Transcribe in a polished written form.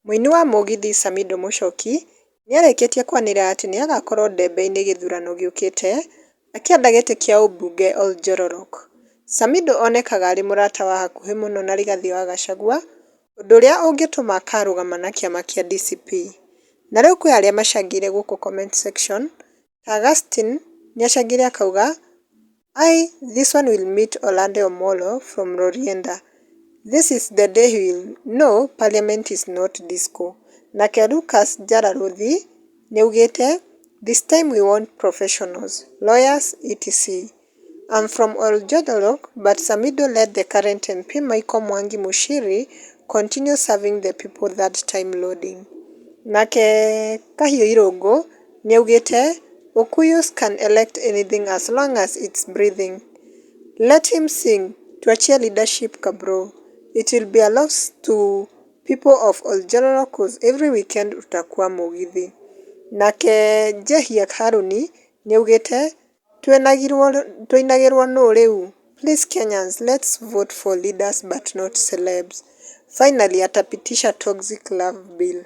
Mũini wa mũgithi Samidoh Muchoki nĩarĩkĩtie kwanĩrĩra atĩ nĩagakorwo ndebe-inĩ gĩthurano gĩũkĩte akĩenda gĩtĩ kĩa ũmbunge Oljolorok. Samidoh onekaga arĩ mũrata wa hakuhĩ mũno na Rigathĩ wa Gachagua ũndũ ũrĩa ũngĩtũma akarũgama na kĩama kĩa DCP. Na rĩu kwĩ arĩa macangĩire gũkũ comment section ta Augustine nĩacangĩire akauga "Ai this one will meet Olande Omolo from Rorienda. This is the day he will know parliament is not disco." Nake Lucas Njararuthi nĩaugĩte "This time we want professionals, lawyers etc. I'm from Oljolorok but Samidoh let the current MP Michael Mwangi Muchiri continue serving the people that time loading." Nake Kahiũ Irũngũ nĩaugĩte "Ukuyus can elect anything as long as it's breathing. Let him sing, tuachie leadership kabro. It will be a loss to people of Oljolorok cause every weekend utakuwa mũgithi." Nake Njehia Harũni nĩaugĩte "Tũinagĩrwo nũ rĩu? Please Kenyans let's vote for leaders but not celebs. Finally atapitisha toxic love bill."